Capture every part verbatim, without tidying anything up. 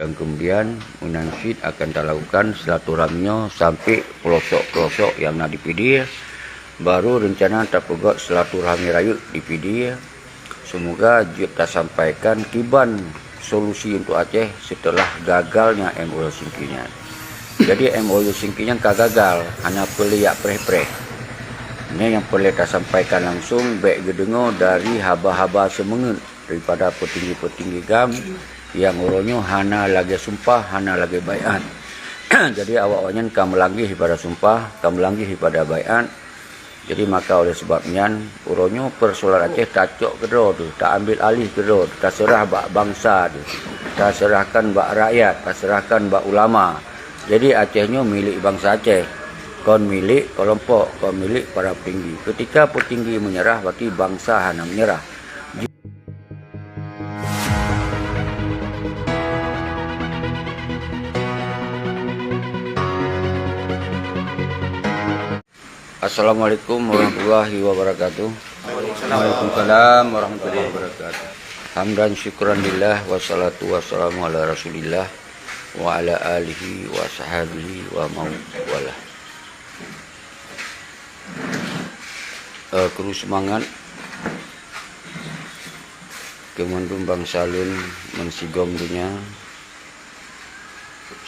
Dan kemudian meunan cit akan talakukan silaturahmi nyoe sampai pelosok-pelosok nyang na di Pidie. Baru rencana tapeugöt silaturahmi rayeuk di Pidie. Semoga jeuet tasampaikan kiban solusi untuk Aceh setelah gagalnya M O U Helsinki nyan. Jadi M O U Helsinki nyan ka gagal, hana peureulée jak preh-preh. Nyan nyang peureulée tasampaikan langsung, bék geudeungoe dari haba-haba seumeungeut daripada peutinggi-peutinggi GAM nyang uroe nyoe hana lagée sumpah, hana lagée baiat. Jadi awak nyan ka meulanggeh daripada sumpah, ka meulanggeh daripada baiat. Jadi maka oleh sebab nyan, uroe nyoe persoalan Aceh tacok keudroe teuh, taambil alih keudroe teuh, taseurah bak bansa teuh, taseurahkan bak rakyat, taseurahkan bak ulama. Jadi Aceh nyoe milék bansa Aceh, kon milék keulompok, kon milék para peutinggi. Keutika peutinggi meunyeurah, berarti bansa hana meunyeurah. Assalamualaikum warahmatullahi wabarakatuh. Waalaikumsalam warahmatullahi wabarakatuh. Hamdan syukran lillah, wassalatu wassalamu ala Rasulillah wa ala alihi wa sahbihi wa mawalah. Eh, kru seumangat keu mandum bansa lôn meusigom donya.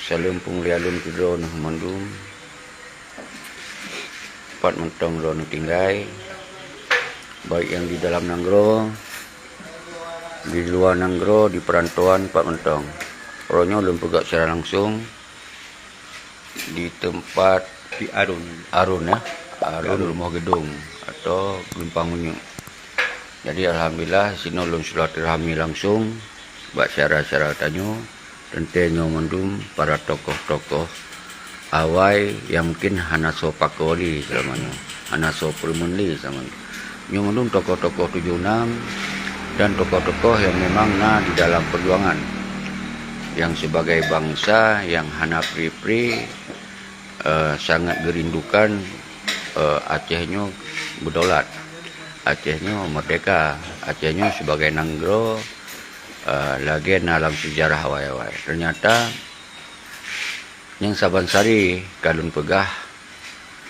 Saleuem peumulia lôn keu droeneuh mandum, pat mantong droeneuh tinggai, baik nyang di dalam nanggroe, di luwa nanggroe, di peurantauan, pat mantong. Uroe nyoe lôn peugah secara langsung di teumpat Di Arun. Arun, ya. Arun Arun. Rumoh Geudong atau Geulumpang Minyeuk. Jadi, alhamdulillah, sinoe lôn silaturahmi langsung bak syedara-syedara tanyoe, teuntée nyoe mandum para tokoh-tokoh awai nyang mungkin hana soe pakoe lé seulama nyoe, hana soe peureumeun lé seulama nyoe. Nyoe mandum tokoh-tokoh tujoh nam dan tokoh-tokoh nyang memang na di dalam peujuangan, nyang sibagai bansa nyang hana pri-pri, eh, sangat geurindukan, eh, Aceh nyoe beudaulat, Aceh nyoe meurdehka, Aceh nyoe sibagai nanggroe, eh, lagée na lam seujarah awai-awai. Teunyata nyang saban sari ka lôn peugah,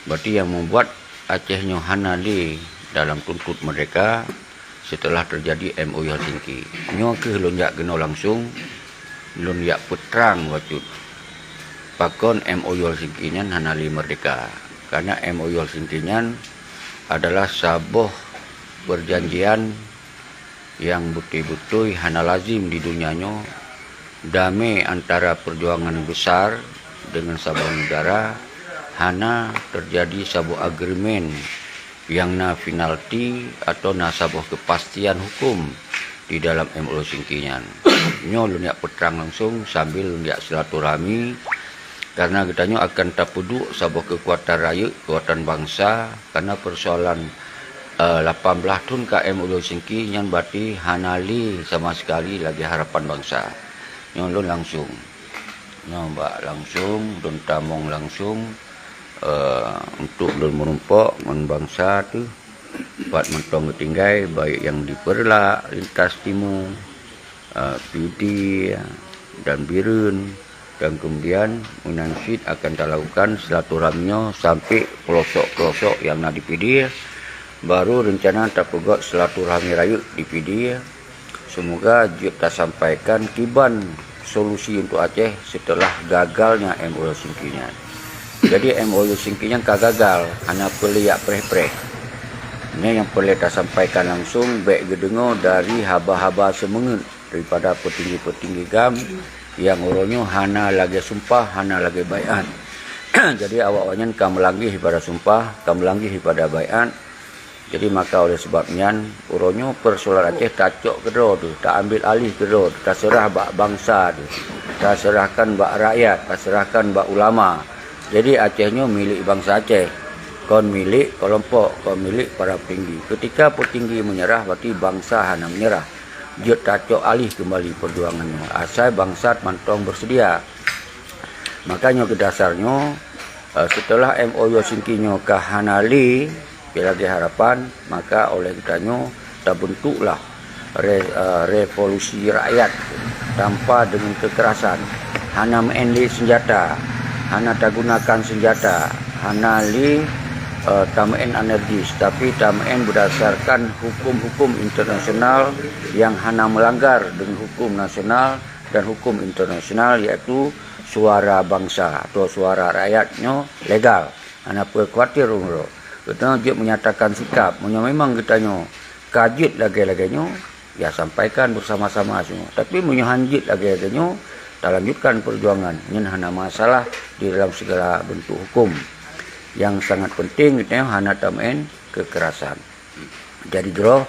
berarti nyang meubuet Aceh nyoe hana lé dalam tuntot meurdehka, seuteulah teujadi M O U Helsinki. Nyoe kheueh lôn jak keunoe langsung, lôn jak peutrang bacut pakon M O U Helsinki nyan hana lé meurdehka. Karena M O U Helsinki nyan adalah saboh peujanjian nyang beutôi-beutôi hana lazem di donya nyoe, damé antara peujuangan beusar deungon saboh neugara, hana teujadi saboh agreement nyang na penalti atawa na saboh keupastian huköm di dalam M O U Helsinki nyan. Nyoe lôn jak peutrang langsung sambil lôn jak silaturahmi, karena geutanyoe akan tapeuduek saboh keukuatan rayeuk, keukuatan bansa, karena peusoalan, eh, lapan blaih thon ka M O U Helsinki nyan berarti hana lé sama sekali lagée harapan bansa. Nyoe lôn langsung. Nyoe bak langsung, lôn tamong langsung, eh, untuk lôn meurumpok ngon bansa teuh, pat mantong geutinggai, baik nyang di Peureulak, lintas timu, eh, Pidie, dan Bireuen, dan kemudian meunan cit akan talakukan silaturahmi nyoe sampai pelosok-pelosok nyang na di Pidie, baru rencana tapeugöt silaturahmi rayeuk di Pidie. Semoga jeuet tasampaikan kiban solusi untuk Aceh setelah gagalnya M O U Helsinki nyan. Jadi M O U Helsinki nyan ka gagal, hana peureulée jak preh-preh. Nyan nyang peureulée tasampaikan langsung, bék geudeungoe dari haba-haba seumeungeut daripada peutinggi-peutinggi GAM nyang uroe nyoe hana lagée sumpah, hana lagée baiat. Jadi awak nyan ka meulanggeh daripada sumpah, ka meulanggeh daripada baiat. Jadi maka oleh sebab nyan, uroe nyoe peusoalan Aceh tacok keudroe teuh, taambil alih keudroe teuh, taseurah bak bansa teuh, taseurahkan bak rakyat, taseurahkan bak ulama. Jadi Aceh nyoe milék bansa Aceh, kon milék keulompok, kon milék para peutinggi. Keutika peutinggi meunyeurah, berarti bansa hana meunyeurah. Jeuet tacok alih keumbali peujuangan nyoe, asai bansa mantong beuseudia. Maka nyoe keu dasar nyoe, eh, seuteulah M O U Helsinki nyoe ka hana lé lagée harapan, maka oleh geutanyoe tabeuntuklah re, eh, revolusi rakyat tanpa dengan kekerasan. Hana meu'en lé senjata, hana tagunakan senjata, hana lé, eh, tameu'en anarkis, tapi tameu'en berdasarkan hukum-hukum internasional yang hana melanggar dengan hukum nasional dan hukum internasional, iaitu suara bangsa atau suara rakyat nyoe legal. Hana peue khawatir uroe. Geutanyoe jeuet menyatakan sikap. Meunyoe memang geutanyoe ka jeuet lagée-lagée nyoe, ya sampaikan bersama-sama semua. Tapi meunyoe han jeuet lagée-lagée nyoe, talanjutkan perjuangan. Nyan hana masalah di dalam segala bentuk hukum. Yang sangat penting geutanyoe hana tameu'en kekerasan. Jadi droe,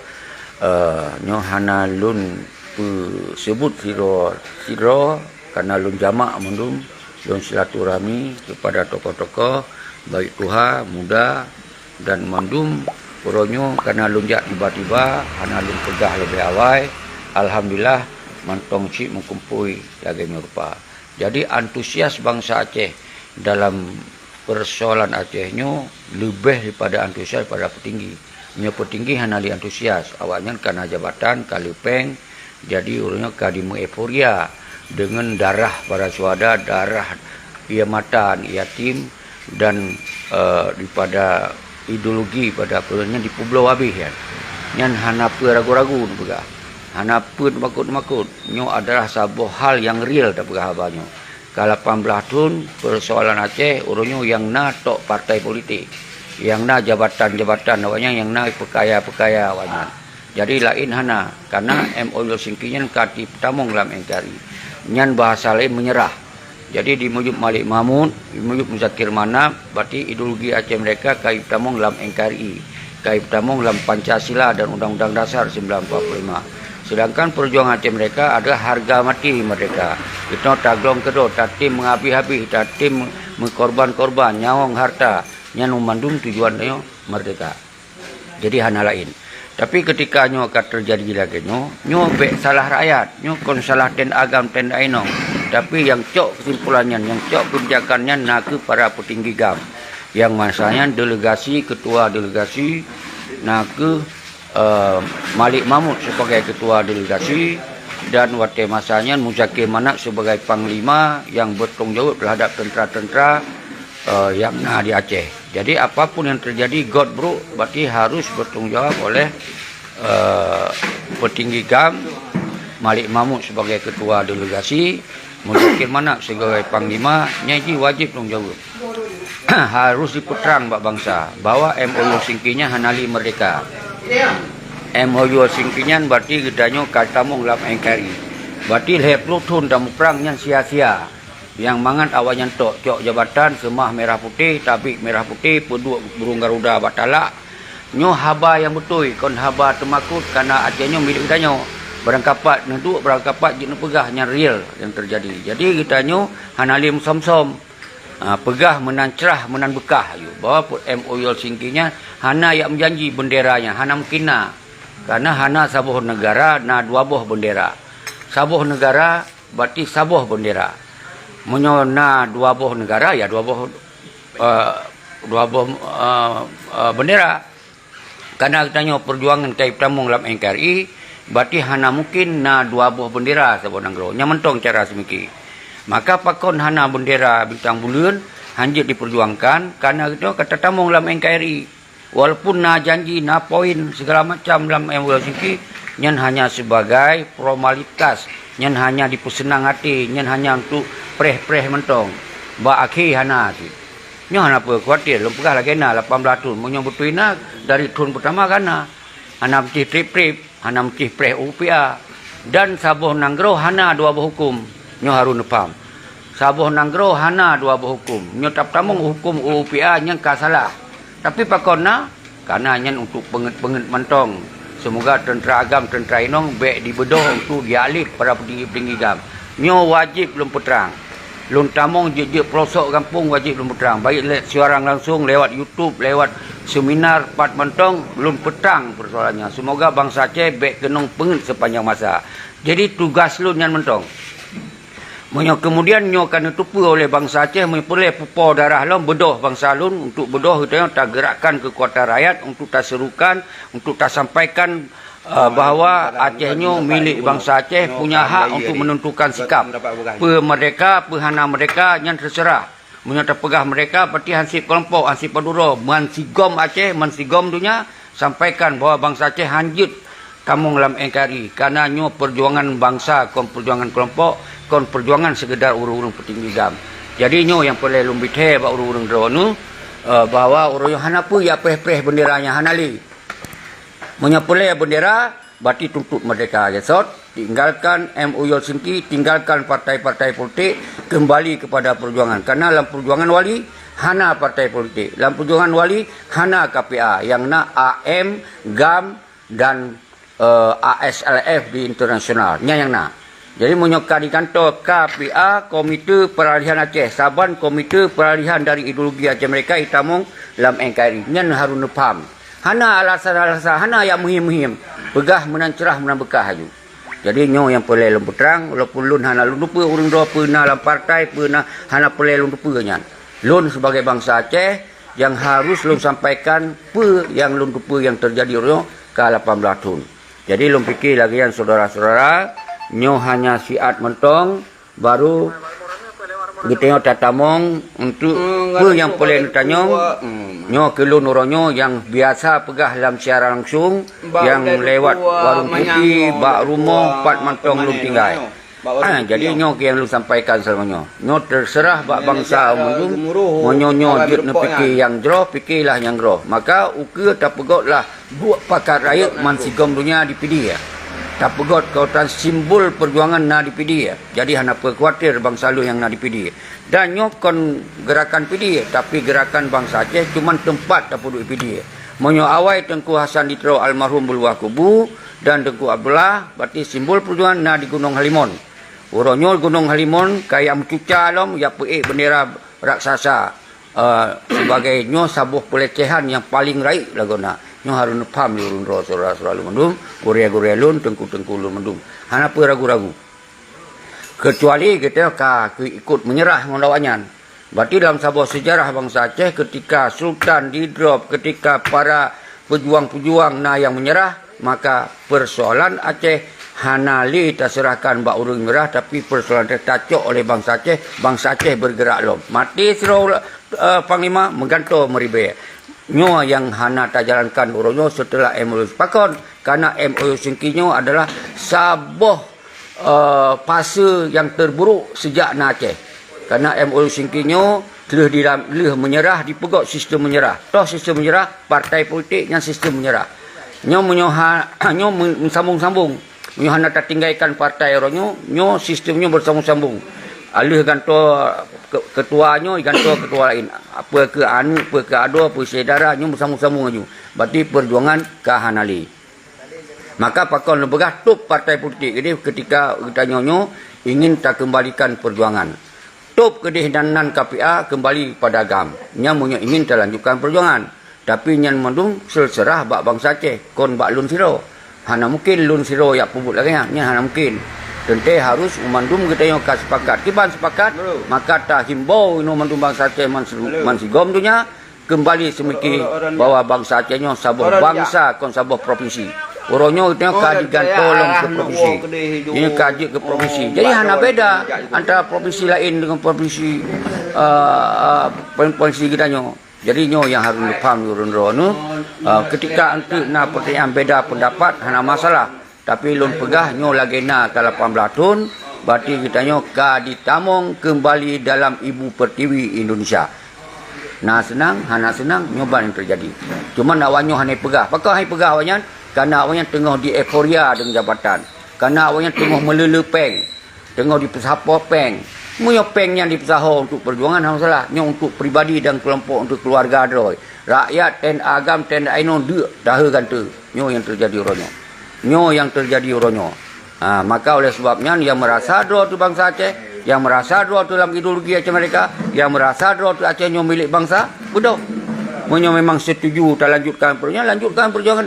eh, nyoe hana lôn peuseubut sidroe-sidroe, karena lôn jamak mandum, lôn silaturahmi kepada tokoh-tokoh, baik tuha, muda, dan mandum uroe nyoe karena lôn jak tiba-tiba, hana lôn peugah leubeh awai. Alhamdulillah, mantong cit meukumpôi lagée nyoe rupa. Jadi antusias bansa Aceh dalam persoalan Aceh nyoe leubeh daripada antusias pada peutinggi. Meunyoe peutinggi hana lé antusias, awaknyan ka na jabatan, ka lé péng, jadi ureuëng nyoe ka dimeueuforia deungon darah para syuhada, darah piamatan yatim dan, eh, daripada ideologi pada peureuënyan dipeubloe habéh nyan. Nyan hana peue ragu-ragu neupeugah. Hana peue teumakot-teumakot. Nyoe adalah saboh hal nyang real tapeugah haba nyoe. Ka lapan blaih thon persoalan Aceh, uroe nyoe nyang na tok partai politik. Nyang na jabatan-jabatan awaknyan, nyang na peukaya-peukaya awaknyan. Jadi laén hana, karena M O U Helsinki nyan ka jipeutamong lam N K R I. Nyan bahasa laén menyerah. Jadi di mujub Malik Mahmud, di mujub Muzakir Manaf, berarti ideologi Aceh Merdeka ka jipeutamong lam N K R I, ka jipeutamong lam Pancasila dan Undang-Undang Dasar sembilan empat puluh lima. Sedangkan perjuangan Aceh Merdeka adalah harga mati merdeka. Geutanyoe taglong keudroe, tatem meuhabéh-habéh, tatem meukorban-korban, nyawöng, harta. Nyan mandum tujuan tanyoe merdeka. Jadi hana laén. Tapi ketika nyoe ka teujadi lagée nyoe, nyoe bék salah rakyat, nyoe kon salah ten agam ten inong. Tapi nyang cok keusimpulan nyan, nyang cok keubijakan nyan na kheueh para peutinggi gam. Nyang masa nyan delegasi, ketua delegasi na kheueh, eh, Malik Mahmud sebagai ketua delegasi dan watée masa nyan Muzakir Manaf sebagai panglima nyang bertanggung jawab terhadap tentera-tentera, eh, nyang na di Aceh. Jadi apapun yang terjadi, gét brok, berarti harus bertanggung jawab oleh, eh, petinggi gam, Malik Mahmud sebagai ketua delegasi, Muzakir Manaf sebagai panglima, nyan jih wajib tanggung jawab. Harus dipeutrang bak bansa bahwa M O U Helsinki nyan hana lé merdeka. M O U Helsinki nyan berarti geutanyoe ka tamong lam N K R I. Berarti lhée ploh thon tameuprang nyan sia-sia. Nyang mangat awaknyan tok cok jabatan seumah merah putéh, tabik merah putéh, peuduek burông Garuda bak talak. Nyoe haba nyang beutôi, kon haba teumakot, karena Aceh nyoe milék geutanyoe. Barangkapat neuduek, barangkapat jeuet neupeugah, nyan real nyang teujadi. Jadi geutanyoe hana lé meusom-som. Ha, peugah meunan crah, meunan beukah ayue, bahwa M O U Helsinki nyan hana jak meujanji bendera nyan, hana mungkin na. Karena hana saboh negara na dua boh bendera. Saboh negara berarti saboh bendera. Meunyoe na dua boh negara, ya dua boh, eh, dua boh, eh, eh, bendera. Karena geutanyoe perjuangan ka jipeutamong lam N K R I, berarti hana mungkin na dua boh bendera saboh nanggroe. Nyan mantong cara seumiki. Maka pakon hana bendera bintang buleuen hanjeuet diperjuangkan, karena geutanyoe ka tatamong lam N K R I. Walaupun na janji, na poin segala macam lam M O U Helsinki, nyan hanya sebagai formalitas, nyan hanya dipeuseunang até, nyan hanya untuk preh-preh mantong. Bak akhé hana cit. Nyoe hana peue khawatir, lôn peugah lagée na lapan blaih thon. Meunyoe beutôi na, dari thon peutama ka na. Hana meucih treb-treb, hana meucih preh U P A. Dan saboh nanggroe hana dua boh huköm. Nyoe harôh neupham. Saboh nanggroe hana dua boh huköm. Nyoe tapeutamong huköm U P A nyang ka salah. Tapi pakon na? Kana nyan untuk peungét-peungét mantong. Seumoga teuntra agam, teuntra inong bék dibeudôh untuk dialek para peutinggi-peutinggi gam. Nyoe wajéb lôn peutrang. Lôn tamong jeuet-jeuet peulosok gampông wajéb lôn peutrang, baik lé siarang langsong lewat YouTube, lewat seminar, pat mantong lôn peutrang peusoalan nyan. Seumoga bansa Aceh bék keunong peungét seupanjang masa. Jadi tugas lôn nyan mantong. Meunyoe keumudian nyoe ka neuteupeue oleh bansa Aceh, meunyoe peureulée pupo darah lom, beudôh bansa lôn, untuk beudôh geutanyoe tageurakkan keukuatan rakyat, untuk taserukan, untuk tasampaikan eh, bahwa Aceh nyoe milék bansa Aceh, punya hak untuk menentukan sikap. Peu merdeka, peu hana merdeka, nyan terserah. Meunyoe tapeugah merdeka, berarti hansip kelompok, hansip padum droe, meusigom Aceh, meusigom donya, sampaikan bahwa bansa Aceh hanjeuet tamong lam N K R I, karena nyoe perjuangan bansa, kon perjuangan kelompok, kon perjuangan sekedar ureuëng-ureuëng peutinggi GAM. Jadi nyoe nyang peureulée lôn bithée bak ureuëng-ureuëng droeneuh, eh, bahwa ureuëng nyoe hana peue jak preh-preh bendera nyan, hana lé. Meunyoe peureulée bendera, berarti tuntut merdeka. Gesot, tinggalkan M O U Helsinki, tinggalkan partai-partai politik, kembali kepada perjuangan. Karena lam perjuangan Wali, hana partai politik. Lam perjuangan Wali, hana K P A. Yang na A M, GAM, dan, eh, A S L F di internasional. Nyan yang na. Jadi, meunyoe ka digantoe K P A, Komite Peralihan Aceh, saban Komite Peralihan dari ideologi Aceh Merdeka itamong lam N K R I. Nyan harus neupaham. Hana alasan-alasan, hana nyang muhim-muhim. Peugah meunan cerah, meunan beukah aju. Jadi, nyoe nyang peureulée lôn peutrang, walaupun lôn hana lôn tupeue ureuëng droe peue na lam partai, peue na, hana peureulée lôn tupeue nyan. Lôn sibagai bansa Aceh, nyang harus lôn sampaikan peue nyang lôn tupeue nyang teujadi uroe nyoe ka lapan blaih thon. Jadi, lôn pike lagée nyan, syedara-syedara, nyoe hanya siat mantong, baru geutanyoe tatamong untuk peue nyang peureulée neutanyong. Nyoe keu lôn uroe nyoe nyang biasa peugah lam siaran langsung, nyang lewat warong kopi, bak rumoh, pat mantong lôn tinggai. Ah, jadi nyoe keuh nyang lôn sampaikan seulama nyoe. Nyoe terserah bak bansa mandum, meunyoe nyoe jeuet neupike nyang jroh, pikelah nyang jroh. Maka ukeue tapeugotlah buet pakat rayeuk meusigom donya di Pidie. Tapeugöt keuhormatan simbol peujuangan na di Pidie. Jadi hana peue khawatir bansa lôn nyang na di Pidie. Dan nyoe kon gerakan Pidie, tapi gerakan bansa Aceh, cuman teumpat tapeuduek Pidie. Meunyoe awai Teungku Hasan di Tiro almarhum beuluwah kubu dan Teungku Abdullah, berarti simbol peujuangan na di Gunong Halimon. Uroe nyoe Gunong Halimon ka jak meucuca lom, jak peuék bendera raksasa. Eh, sibagai nyoe saboh peulecehan nyang paleng rayeuk lagoena. Nyoe harôh neupaham lé ureuëng droe syedara-syedara lôn mandum, gurée-gurée lôn, teungku-teungku lôn mandum. Hana peue ragu-ragu. Keucuali geutanyoe ka ikot meunyeurah ngon awaknyan. Berarti dalam saboh seujarah bansa Aceh, keutika sultan didrop, keutika para peujuang-peujuang na nyang meunyeurah, maka peusoalan Aceh hana lé taseurahkan bak ureuëng meunyeurah, tapi peusoalan Aceh tacok oleh bansa Aceh, bansa Aceh beugerak lom. Maté sidroe, eh, panglima, meugantoe meuribée. Nyoe nyang hana tajalankan uroe nyoe seuteulah M O U pakon, karena M O U Singki nyoe adalah saboh, eh, fase nyang teuburuk sejak na Aceh. Karena M O U Singki nyoe lheueh di, lheueh meunyeurah, dipeugöt sistem meunyeurah. Toh sistem meunyeurah, partai politik nyan sistem meunyeurah. Nyoe meunyoe ha, nyoe meusambung-sambung. Meunyoe hana tatinggalkan partai uroe nyoe, nyoe sistem nyoe beusambung-sambung. Lheueh gantoe ke-, ketua nyoe, gantoe ketua laén. Peue keu aneuk, peue keu adoe, peue syedara, nyoe beusambung-sambung laju. Berarti peujuangan ka hana lé. Maka pakon lôn peugah top partai politik. Jadi keutika geutanyoe nyoe ingin takeumbalikan peujuangan. Top keudeh nan, nan K P A keumbali pada GAM. Nyan meunyoe ingin talanjutkan peujuangan. Tapi nyan mandum seuserah bak bansa Aceh, kon bak lôn sidroe. Hana mungkin lôn sidroe jak peubuet lagée nyan, nyan hana mungkin. Teuntée harôh mandum geutanyoe ka sepakat. Kiban sepakat, maka tahimbau inoe mandum bansa Aceh man, man sigom donya, keumbali seumiki bahwa bansa Aceh nyoe saboh bansa, kon saboh provinsi. Uroe nyoe geutanyoe ka digantoe lom keu provinsi. Nyoe ka jeuet keu provinsi. Jadi hana beda antara provinsi laén deungon provinsi, eh, eh, provinsi geutanyoe. Jadi nyoe nyang harôh neupaham ureuëng droeneuh, eh, keutika eunteuk na peutanyaan beda peundapat hana masalah. Tapi lôn peugah nyoe lagée na ka lapan blaih thon, berarti geutanyoe ka ditamong keumbali dalam ibu pertiwi Indonesia. Na seunang, hana seunang, nyoe ban nyang teujadi. Cuma awaknyan hana peugah. Pakon hana peugah awaknyan? Karena awaknyan teungoh di euforia deungon jabatan. Karena awaknyan teungoh meuleuleupeng. Teungoh dipeusapo péng. Meunyoe péng nyan dipeusaho untuk peujuangan, hana masalah. Nyoe untuk pribadi dan kelompok, untuk keluarga droe. Rakyat, ten agam, ten ainong deuk dahé gante. Nyoe nyang teujadi uroe nyoe. Nyoe nyang teujadi uroe nyoe. Ha, maka oleh sebab nyan, nyang meurasa droe teuh bansa Aceh, nyang meurasa droe teuh lam ideologi Aceh Merdeka, nyang meurasa droe teuh Aceh nyoe milék bansa, beudôh. Meunyoe memang setuju talanjutkan peujuangan, lanjutkan peujuangan.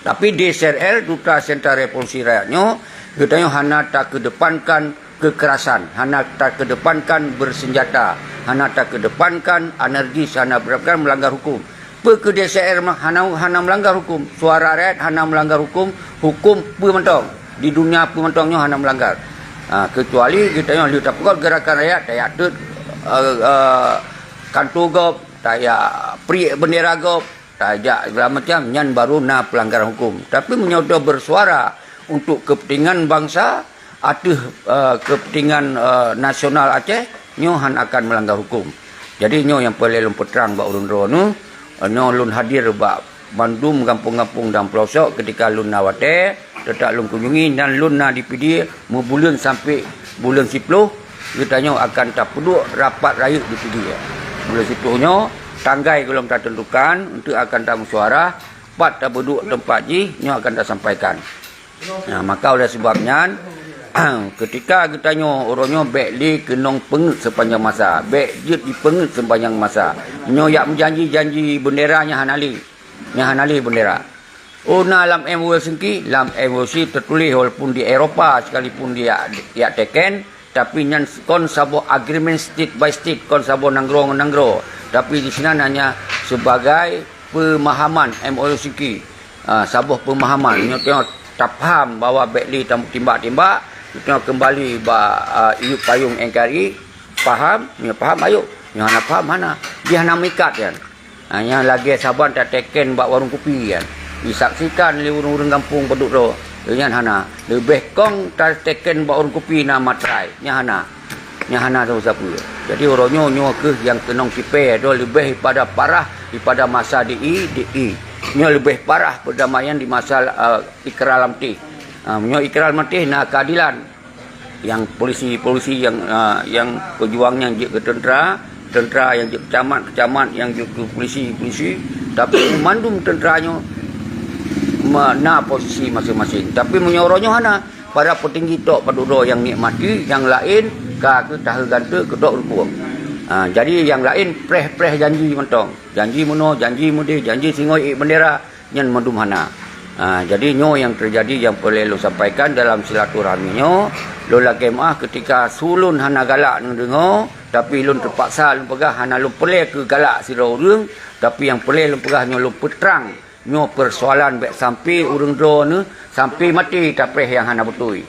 Tapi D S R L, Duta Sentra Revolusi Rakyat nyoe, geutanyoe hana takeudepankan kekerasan, hana takeudepankan bersenjata, hana takeudepankan anarkis, hana takeudepankan melanggar hukum. Peue keu D C R ma-, hana, hana meulanggar huköm? Suara rakyat hana meulanggar huköm, huköm peue mantong. Di dunia peue mantong nyoe hana meulanggar. Ha, keucuali geutanyoe lheueh tapeugöt geurakan rakyat, tajak teut, eh, eh, kantô gob, tajak priek beundera gob, tajak segala macam, nyan baru na peulanggaran huköm. Tapi meunyoe droe beusuara untuk kepentingan bansa, ateueh, eh, kepentingan, eh, nasional Aceh, nyoe hana akan meulanggar huköm. Jadi nyoe nyang peureulée lôn peutrang bak ureuëng droeneuh, eh, nyoe lôn hadir bak mandum gampông-gampông dan pelosok ketika lôn na watée, teutap lôn kunjungi dan lôn na di Pidie meubuleuen sampai buleuen siploh, geutanyoe akan tapeuduek rapat rayeuk di Pidie. Buleuen siploh nyoe tanggai gohlom tateuntukan untuk akan tameusyuara, pat tapeuduek teumpat jih nyoe akan tasampaikan. Nah, maka oleh sebab nyan, ketika geutanyoe uroe nyoe bék lé keunong peungeuet seupanjang masa, bék jeuet jipeungeuet seupanjang masa. Nyoe yak meujanji-janji beundera nyan hana lé, nyan hana lé beundera. Oh na lam M O U Helsinki, lam M O U Helsinki teutuléh walaupun di Eropa sekalipun di yak, yak teken, tapi nyan kon saboh agreement state by state, kon saboh nanggroe ngon nanggroe. Tapi di sinan hanya sebagai pemahaman M O U Helsinki. Ah, saboh pemahaman. Nyoe teuh tapaham bahwa bék lé tam-, timbak-timbak, nyoe keumbali bak, ah, iyup payong N K R I, paham? Nyoe paham, ayo. Nyoe hana paham, hana. Dia hana meuikat kan. Ha, nyang lagée saban tateken bak warong kupi nyan. Disaksikan lé ureuëng-ureuëng gampông padub droe. Nyan hana. Leubeh kong tateken bak warong kupi na matrai. Nyan hana. Nyan hana sapeue-sapeue. Jadi uroe nyoe, nyoe kheueh nyang keunong tipée droe leubeh pada parah daripada masa D I, D I. Nyoe leubeh parah perdamaian di masa, eh, Ikrar Lamteh. Ha, nyoe Ikrar Lamteh na keadilan. Yang polisi-polisi yang, ah, yang pejuang nyang jeuet keu teuntera, teuntera yang jeuet keu camat, keu camat yang jeuet keu polisi, polisi. Tapi mandum teuntera nyoe me-, na posisi masing-masing. Tapi meunyoe uroe nyoe hana, para peutinggi tok padub droe nyang nikmati, nyang laén ka keu tahe gante keu tok rukueng. Ah, jadi nyang laén preh-preh janji mantong. Janji meunoe, janji meudeh, janji singoh ék bendera. Nyan mandum hana. Ha, jadi nyoe nyang teujadi nyang peureulée lôn sampaikan dalam silaturahmi nyoe. Lôn lakée meuáh keutika su lôn hana galak neudeungoe, tapi lôn teupaksa lôn peugah hana lôn peureulée keu galak sidroe ureuëng, tapi nyang peureulée lôn peugah nyoe lôn peutrang nyoe peusoalan bék sampai ureuëng droeneuh sampai maté tapreh nyang hana beutôi.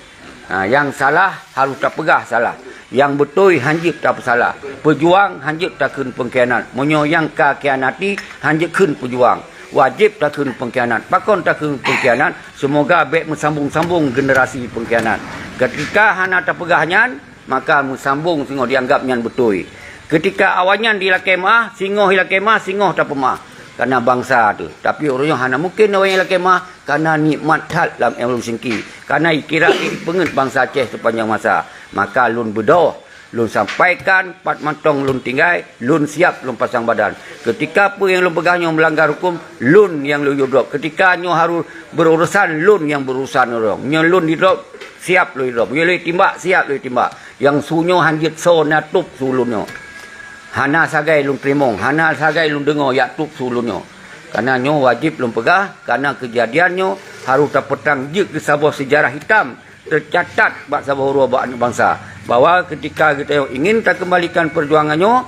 Ha, nyang salah harôh tapeugah salah. Nyang beutôi hanjeuet tapeusalah. Peujuang hanjeuet takheun peungkhianat. Meunyoe nyang ka khianati hanjeuet kheun peujuang. Wajéb takheun peungkhianat. Pakon takheun peungkhianat? Seumoga bék meusambong-sambong generasi peungkhianat. Keutika hana tapeugah nyan, maka meusambong singoh dianggap nyan beutôi. Keutika awaknyan dilakée meuáh, singoh ilakée meuáh, singoh tapeumeuáh. Kareuna bansa teuh. Tapi ureuëng nyoe hana mungken awaknyan ilakée meuáh, kareuna nikmat that lam ilmu singki. Kareuna ikira ipeungeuet bansa Aceh seupanjang masa. Maka lôn beudôh, lôn sampaikan, pat mantong lôn tinggai, lôn siab lôn pasang badan. Keutika peue nyang lôn peugah nyoe meulanggar huköm, lôn nyang lôn yue drob. Keutika nyoe harôh berurusan, lôn nyang berurusan ureuëng. Nyoe lôn didrob, siab lôn didrob. Nyoe lôn timbak, siab lôn timbak. Nyang su nyoe hanjeuet soe na tôb su lôn nyoe. Hana sagai lôn teurimong, hana sagai lôn deungoe jak tôb su lôn nyoe. Kareuna nyoe wajéb lôn peugah, kareuna keujadian nyoe harôh tapeutrang jeuet keu saboh seujarah hitam teucatat bak saboh uroe bak aneuk bansa, bahwa keutika geutanyoe ingin takeumbalikan peujuangan nyoe,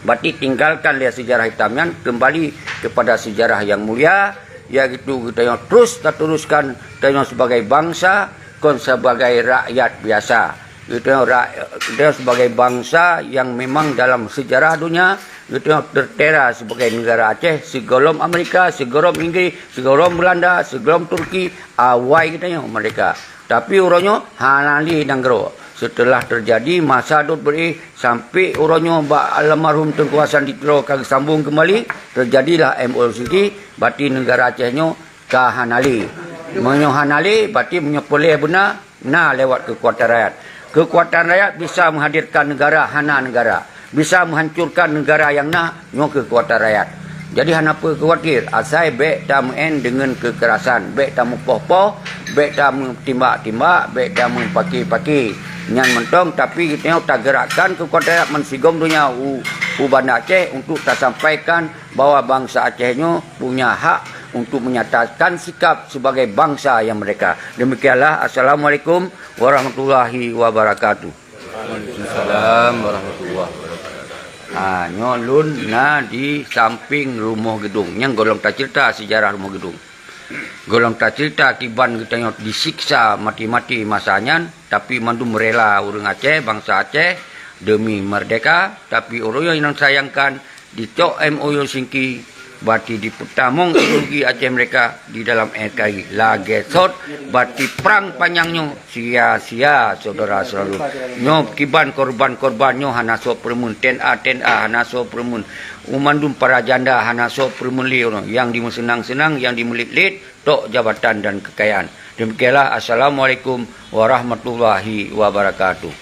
berarti tinggalkan lé seujarah hitam nyan, keumbali keupada seujarah nyang mulia, yaitu geutanyoe terus tateruskan tanyoe sibagai bansa, kon sibagai rakyat biasa. Geutanyoe ra-, geutanyoe sibagai bansa nyang memang dalam seujarah donya, geutanyoe teutera sibagai neugara Aceh, sigohlom Amerika, sigohlom Inggris, sigohlom Beulanda, sigohlom Turki, awai geutanyoe merdeka. Tapi uroe nyoe hana lé nanggroe. Seuteulah teujadi masa dot beuréh sampai uroe nyoe bak almarhum Teungku Hasan di Tiro ka geusambong keumbali, teujadilah M O U City, berarti neugara Aceh nyoe ka hana lé. Meunyoe hana lé, berarti meunyoe peureulée beuna, na lewat keukuatan rakyat. Keukuatan rakyat bisa meuhadirkan neugara hana neugara, bisa meuhancurkan neugara nyang na, nyoe keukuatan rakyat. Jadi hana peue khawatir, asai bék tameu'en deungon keukerasan, bék tameupoh-poh, bék tameutimbak-timbak, bék tameupaki-paki. Nyan mantong, tapi geutanyoe tagerakkan keukuatan rakyat meusigom donya u, u Banda Aceh untuk tasampaikan bahwa bansa Aceh nyoe punya hak untuk menyatakan sikap sebagai bansa yang merdeka. Demikianlah, Assalamualaikum warahmatullahi wabarakatuh. Waalaikumsalam warahmatullahi wabarakatuh. Ha, nyoe lôn na di samping Rumoh Geudong. Nyang gohlom taceurita seujarah Rumoh Geudong. Gohlom taceurita kiban geutanyoe disiksa maté-maté masa nyan, tapi mandum rela ureuëng Aceh, bansa Aceh, demi merdeka, tapi ureuëng nyang sayangkan dicok M O U Singki, berarti dipeutamong ideologi Aceh merdeka di dalam N K R I. Lagée sot, berarti prang panyang nyoe sia-sia, saudara selalu. Nyoe kiban korban-korban nyoe hana soe peureumeun, T N A, T N A hana soe peureumeun. Mandum para janda hana soe peureumeun lé uroe. Nyang dimeuseunang-seunang, nyang dimeulit-lit, tok jabatan dan kekayaan. Demikianlah, Assalamualaikum warahmatullahi wabarakatuh.